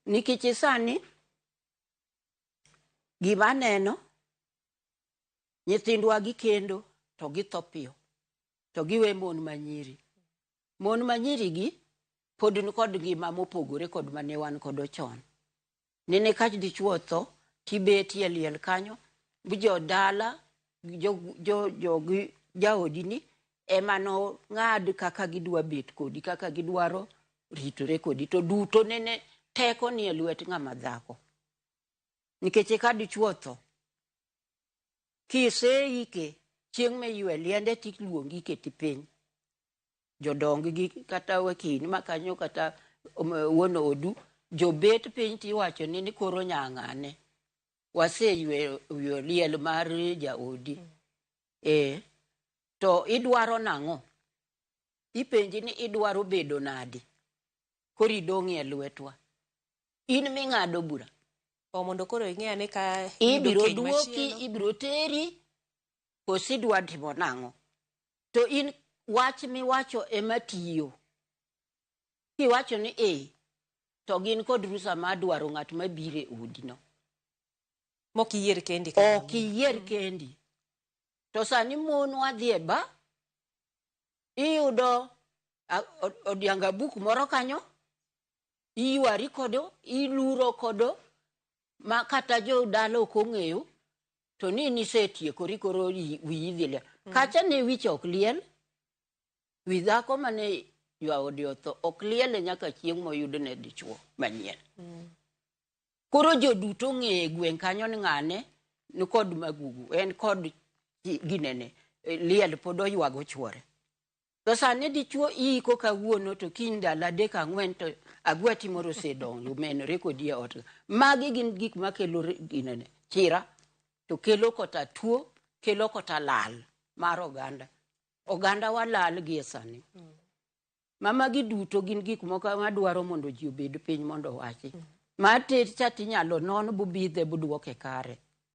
Nikech sani gima aneno nyithindwa gikendo to githo piyo to giwe mon manyiri. Mon manyiri gi pod nikod ngima mopogore kod mane wan kodo chon. Nene ka dichuo otho tibetie liel kanyo jodala jo jaodi ni ema nong'ad kaka gidwa bet kodi kaka gidwaro ritore kodi to duto nene teko nie lwet ng'ama dhako. Nikech ka dichuo otho kiseike chieng' miywe liende tiluongi iketi piny. Jodong gi kata wakin makanyo kata wuon odu jobet piny tiwacho ni koro nyang'ane waseyweyo liel mar jaodi. To idwaro nang'o? Ipenji ni idwaro bedo nadi? Koro idong' e lwetwa. In ming'ado bura. O mondo koro ing'e ane ka ibiro duoki, ibiro teri, koso idwa timo nang'o? To in wach miwacho ema tiyo. Kiwacho ni ee, to gin kod rusa mar dwaro ng'at mabiro e odino. Mok iyier kendi. Ok iyier kendi. To sani mon wadhi e ba, iyudo odianga buk moro kanyo, iywari kodo, iluro kodo, ma kata jodala ok ong'eyo, to ni nisetiekori koro wiyi dhi liel. Kacha ne wich ok liel, wi dhako mane jaode otho ok liele nyaka chieng' moyudne dichuo manyien. Koro joduto ong'eyo e gweng' kanyo ni ng'ane ni kod magugu, en kod ginene, liel pod oywago chuore. To sani dichuo iiko kawuono to kiny ndalo 3 4 to agwati moro osedongo omenore kodi e ot. Magi gin gik makelo ginene, chira, to kelo kota tuo, kelo kota lal mar oganda. Oganda walal gie sani. Mama gi duto gin gik moko madwaro mondo ji obed piny mondo owachi. Mar ter cha tinyalo non bubidhe buduoke kare.